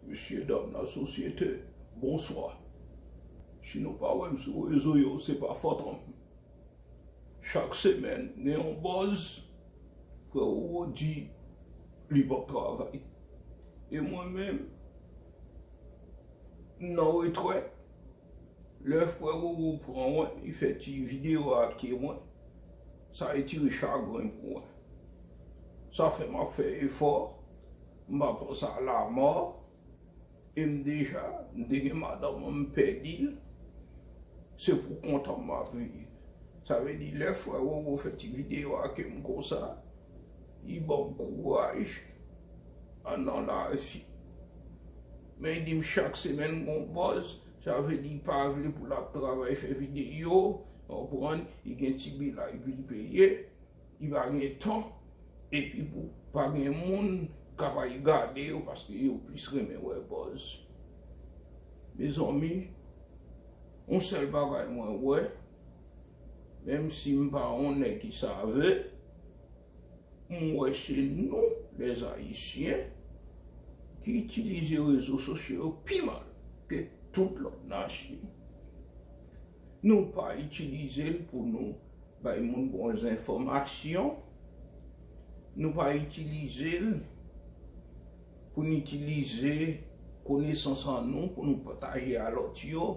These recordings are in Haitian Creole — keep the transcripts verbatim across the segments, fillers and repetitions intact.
Mesye dam lasosyete, bonswa. Si nou pa wè m sou rezo yo, se pa fòt an m. Chak semèn, gen yon buzz, frè Roro di li p ap travay. E mwen menm, m nan retrèt. Lè frè Roro pran mwen, li fè ti videyo ake mwen, sa retire chagren pou mwen. Sa fè m ap fè efò, m pa pran sa lamò, e m deja, m te gen madanm mwen, m pèdi l, se pou kont an m ap viv. Sa vle di, lè frè Roro fè ti videyo ake m konsa, li ban m kouraj, an nan lavi. Men li di m chak semèn gon buzz, sa vle di li pa vle pou l ap travay fè videyo, w konprann, li gen ti bilay pou li peye, li pa gen tan, epi pou pa gen moun k ap al gade yo, paske yo plis renmen wè buzz. Mezanmi, yon sèl bagay mwen wè, menm si m pa yon nèg ki save, m wè se nou, les Haïtiens, ki itilize rezo sosyo yo pi mal ke tout lòt nasyon. Nou pa itilize l pou nou bay moun bon enfòmasyon. Nou pa itilize l pou n itilize konesans an nou pou nou pataje a lòt yo.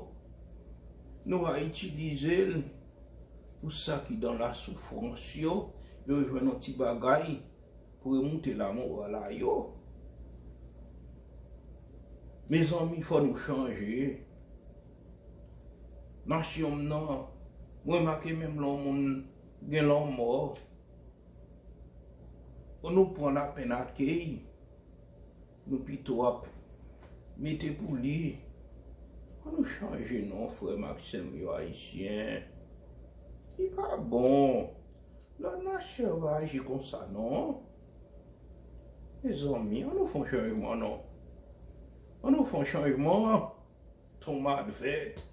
Nou pa itilize l pou sa ki dan lasoufrans yo, yo jwenn yon ti bagay pou remoute lamoral a yo. Mezanmi, fò nou chanje. Nasyon m nan, mwen remake menm lè yon moun gen lanmò, nou pran lapenn ake l, nou pito ap mete pou li. Fò nou chanje non, frè m ak sè m yo ayisyen. Li pa bon. Lòt nasyon yo pa aji konsa non. Mezanmi, ann nou fè yon chanjman non. Ann nou fè yon chanjman. Tonmad vèt.